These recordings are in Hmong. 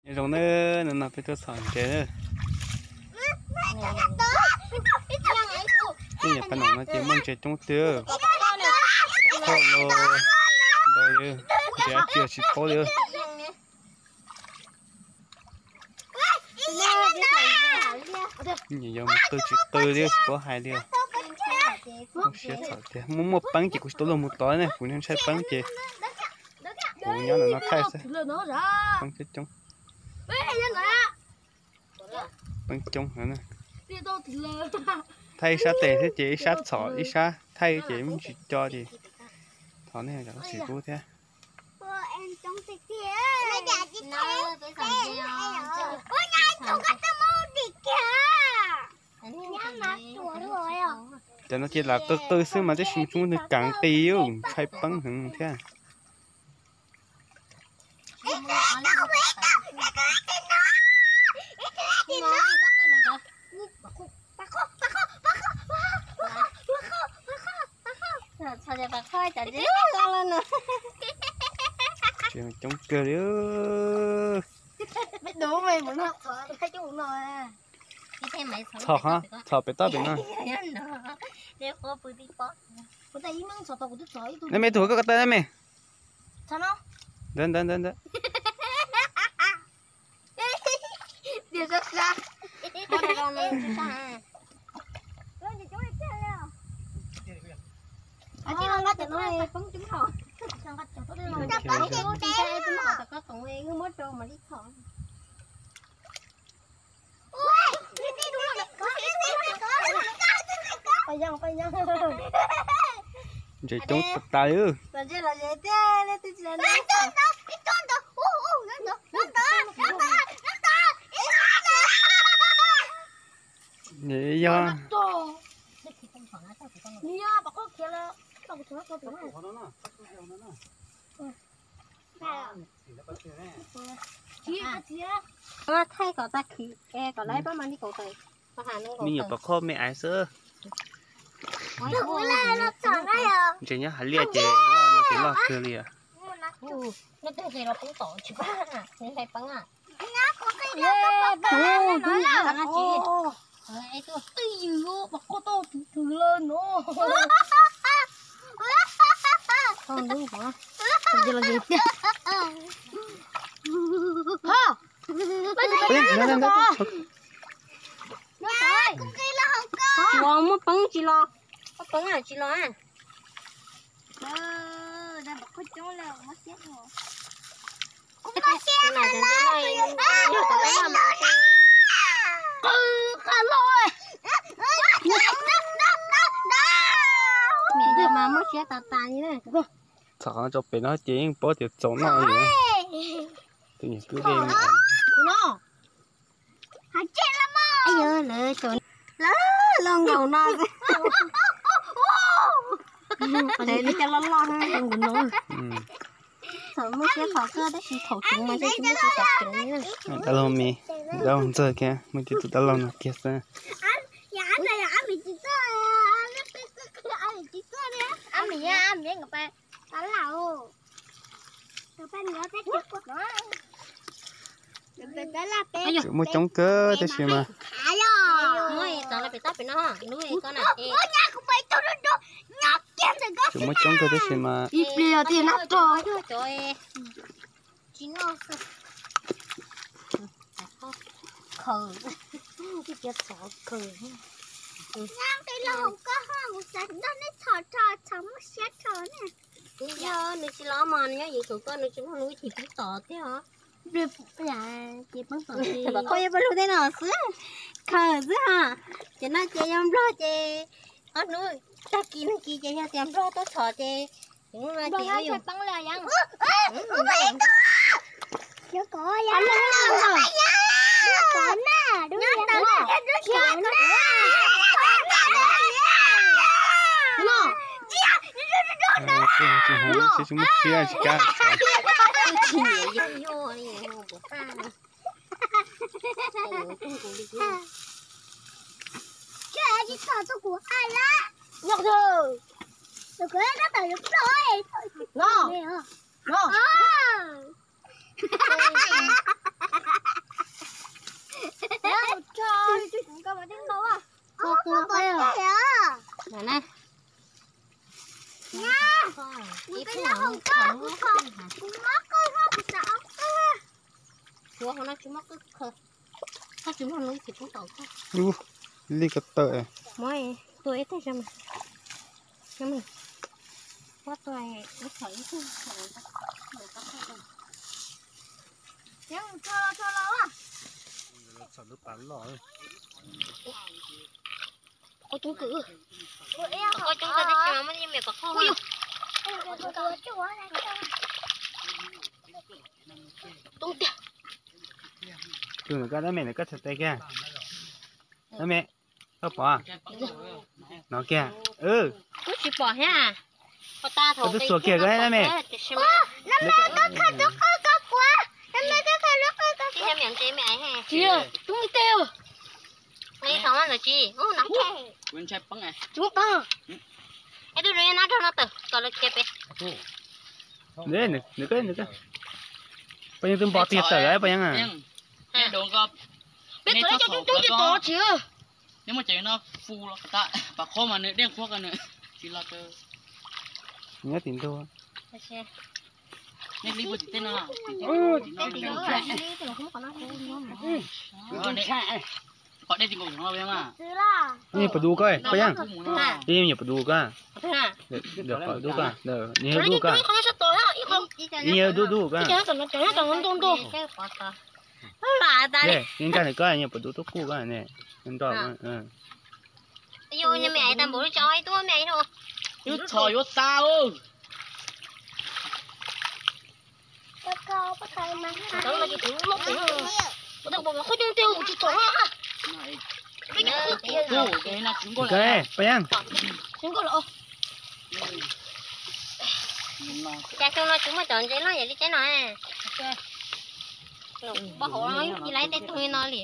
Nyob zoo nawb, no no peb tuaj txhom ntses nawb. Tej nyuam qhuav nov no ces muaj ntses coob twg, qhov los ntau li, ntses dab tsi los tsis paub li. Nyiam yog mus qw tsis qw li tsis paub hais li. Muaj siab txhom tiag, muaj muaj peeb ces kuv tsis tau luag mus tod ne, kuv ntshai peeb ces kuv nyob ntawm no thaij xwb. Peeb coob coob. Peeb coob heev na. Thaij ib sab tes xwb ces ib sab txhom ib sab thaij ces tsis co ces thov nej zam lub txim pub thiab. Cov no ces lam qw qw xwb mas tab sis muaj tub nws kav qis ntshai peeb heev thiab. Coob kawg li. Txhom, txhom pem toj pem no. Neb me tug koj ko taw neb me. Ntawd ntawd ntawd ntawd. Ntses coob tas tas li. Yog. Thaij kom tag kis, kom lawv pab mas li kaum tawm. Me nyuam pom qhoj me aiv xwb. Ntses nyob hav liaj ces loj no ces loj kawg li. Tsis los, muaj peev tsis los, muaj peev tsis los. Niam yog mas muaj siab tas tas li. Txhom qhov no rau pem no ces yeej paub tias txaus noj li. Tus niam twb de lawv, lawv los nkaum no. Lawv cov loj loj zoo nkaus no. Txawm muaj siab txhom kawg tab sis thaum tseem mas tsis muaj siab txhom tseem li. Dab laug me, dab laug ntxawg kiag, muaj tib tug dab laug no kiag xwb. Tseem muaj coob kawg tab sis mas. Tseem muaj coob kawg tab sis mas. Ib pliag thiaj nab rog. Khaws, ib pliag txhom khaws. Yog nws tsis los mas nyob yeej txom koj nws tsis muaj lub vib thim pub tom thiab os. Ces poob tom, pom koj yuav pab lug tej no xwb, khaws xwb ha. Ces no ces yog nplog ces ob hnub tag kis nag kis ces yog tias nplog tuaj txhom ces, ces Kuv mob qwj, kuv xav ob qwj. Kuv hauv no tsis mob qwj khaws, koj tsis muaj lub tsis pub tau koj. Ub, li ko taw. Muab tua ib teg zoo mas. Muab tua ib teg. Txhom lub pas loj. Qos coob kawg. Qos coob kawg tab sis mas muaj ib me pom qoj. Tus nws koj dab me nws koj txhais tes kiag. Dab me, koj pom? No kiag. Twb tsis pom thiab. Koj twb xuas kiag koj dab me. Tsis, tub teg. Tsis muaj pab. Es tus no nab rau no tawm kom lawv khiav pem. Nws, nws, nws, poj yeej twb npo tiag tawm lawm poj yeej. Peb txhom coob coob ces tod tsis. Nej muaj cov no fu los tas pas qhob mas nws dej qhuab ko nws tsis los. Nyob tim ntug. Nej li puag tim tej no. Qhov dej tim nkaus no mas. Nyuam pom dub koj, poj yeej. Nyuam pom dub koj. Nyuam pom dub koj. Nyuam dub koj. Nyuam dub dub koj. Yeej nkag ntawm koj, nyuam pom dub tub kuj koj ne. Nroj. Yuav txhom yuav tas. Poj yeej. Cas xyoo no tsis muaj cov ntses loj yam li tsaib no. Nws poj hauv no ib laiv tej tug li no li.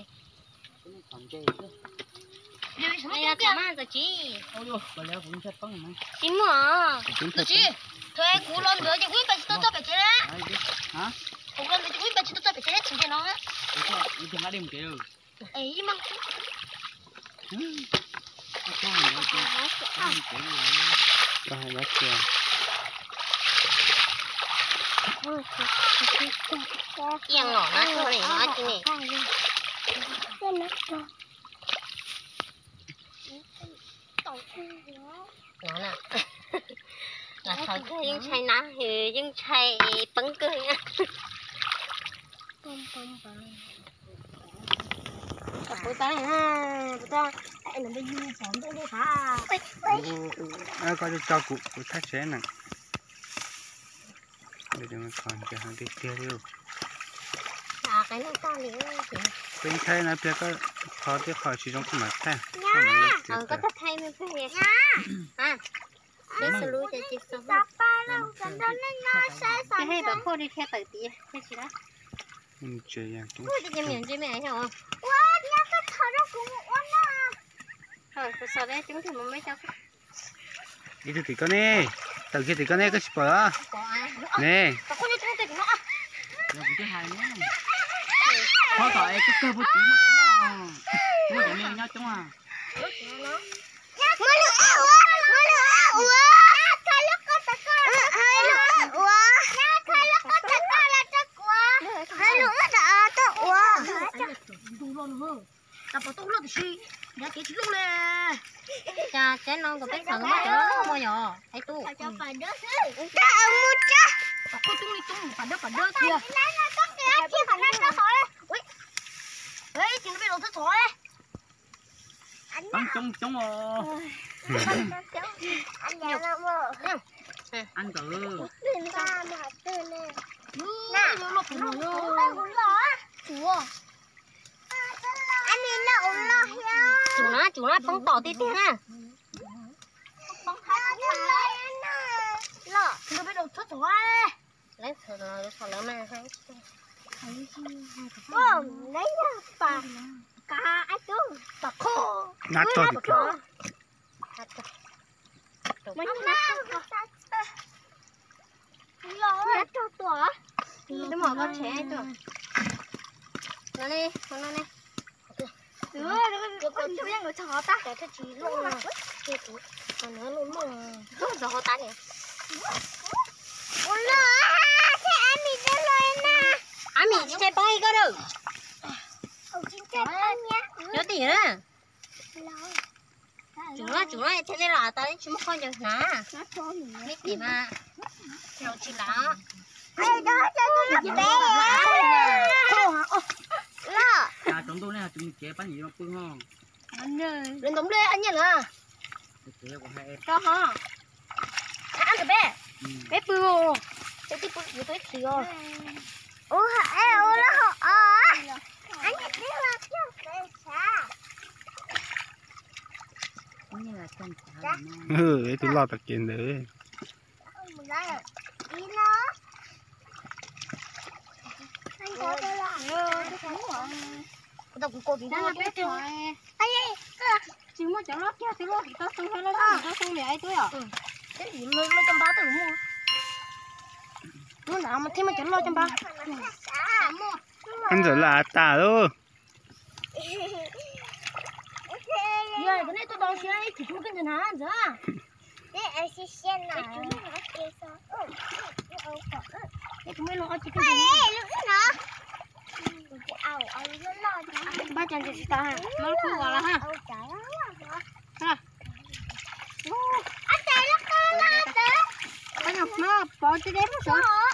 Tsis muaj, tsis muaj. Tsis, thaum kuv los ntawd ces kuv ib pas tsis tau txog pem tsev. Kuv los ntawd ces kuv ib pas tsis tau txog pem tsev tsis ntses no. Es ib Ian los na, txog li no tsis ne. No na, los thaum kawg yeej ntshai nab, yeej ntshai peeb kawg. Koj tso, tso kuv, kuv thaj tsev na. Tiag tiag li. Peb ntshai no pliag koj qhov tej qhov tsis zoo koj mam thaij. Ib tug tim koj ne, tawm kiag tim koj ne, koj tsis pom los? Ne. Cas pom tau loj tiam sis nrad kev tsis loj li. Cas tsaib no nkawd peb txhom muaj cov loj muaj yom, Thaib Tub. Pom qhov coob li coob, pom dawb pom dawb tiag. Coob coob os. Nkawd loj pem no. Tsum na, tsum na, poob tom tiag tiag na. Los, peb rau txhob txog. Lawv txog lawv mas. Lawv yog pas, kav ab tub, pas qhov. Nab tog tim koj. Twb mom koj tshev tuaj. No ne, no ne. Ua loj. Tim tsis tshais poob ib koj dawm. Cov tim na. Tsum loj tsum loj thiaj li los tas tsis muaj qhov ncaws hnav. Neb tim mas tsis lav. Cov ntuj nej tsis mus tsev pab nyiam pw ho. Lawv ntaus nplej nyiaj lawm. Rau ho. Peb pw. Peb pw. Peb twb pw yuav tau ib txhis os. Ua lawm ho os. Ib tug loj tag kev ntawd. Tsis muaj cov loj kiag twb loj tsis tau xoo, loj tsis tau xoo li ai tub yom. Loj cov npab twb muaj. Hnub no mas thiaj muaj cov loj cov npab. Ntxawm lam tas lauj. Yog nej tuaj tau siab ib chim tub koj ntxawg na ntxawg. Npab cov ntses tsis tas, muab lub kub los ha. Pov tsis deb,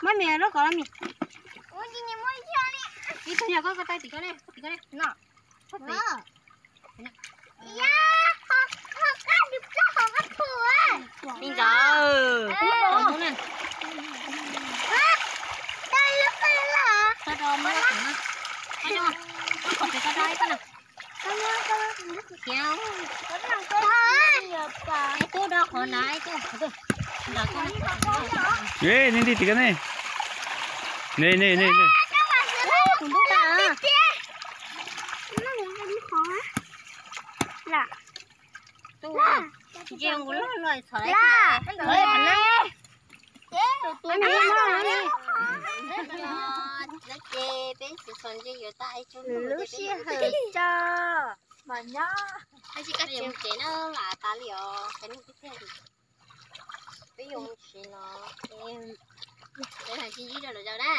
muab me lub kom los mis. Ib tug yog koj, koj tais tim koj ne, tim koj ne. Me ntxawm. Eb, nej nti tim koj ne. Ne ne ne ne. Lub sij hawm tso mas nyob. Peb yuav mus tsev no, peb yuav mus tsev no. Peb mam sib ntsib rau lwm zaus na.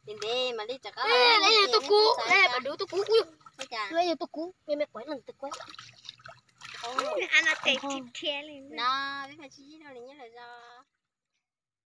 Ntev ntev mam li rov qab los. Tus kub, tus kub, tus kub, me me quav no tus kub. No, peb mam sib ntsib rau lwm zaus.